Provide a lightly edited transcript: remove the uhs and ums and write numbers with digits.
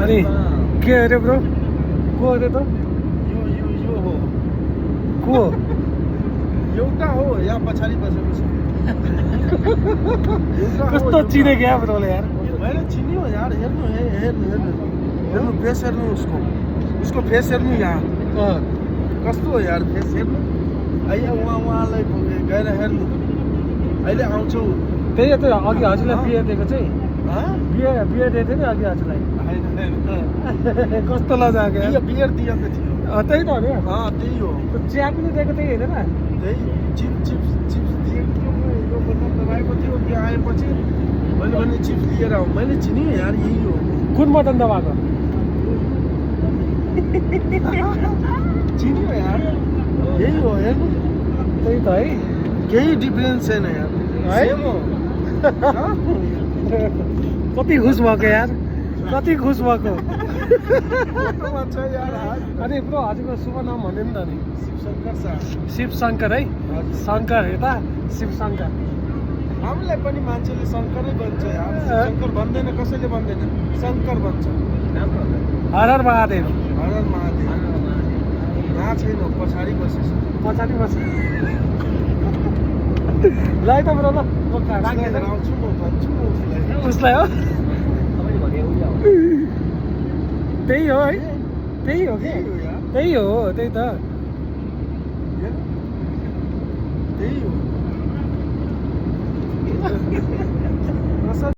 अनि के अरे ब्रो को अरे त यो हो को एउटा हो यहाँ पछाडि बसेको छ कस्तो चिने क्या ब्रोले यार मैले चिन्यो यार हेर्नु हेर्नु फेस हेर्नु उसको फेस हेर्नु यहाँ कस्तो हो यार फेस हेर्नु अहिले उहाँलाई गएर हेर्नु अहिले आउँछौ त्यही त अघि हजुरलाई बिहे दिएको चाहिँ बिहे दिएको थियो नि अघि हजुरलाई कस्तो लजाएको यार बियर दिएको थियो त्यही त हो नि त्यही हो चिया पनि दिएको त्यही होइन त्यही चिप्स दिएको थियो यो बोतल दबाएको थियो त्यो आएपछि मैले भने चिप्स लिएर आऊ मैले चिनेँ यार यही हो कुन बटन दबाएको चिन्यो यार यही हो हेर्नु त्यही त है केही डिफरेन्स छैन यार सेम हो कति खुस भएको यार कति खुस भएको फोटोमा छ यार अनि ब्रो हजुरको शुभ नाम भन्यो नि त नि शिवशङ्कर शाह शिव शङ्कर है शङ्कर यता शिव शङ्कर हामीलाई पनि मान्छेले शङ्करै भन्छ यार शङ्कर भन्दैन कसैले भन्दैन शङ्कर भन्छ हर हर महादेव हर हर महादेव यहाँ छैन पछाडि बसेछ पछाडि बस ल है त ब्रो ल राखेर आउँछु म भन्छु उसलाई हो त्यही हो है त्यही हो कि त्यही हो त्यही त त्यही हो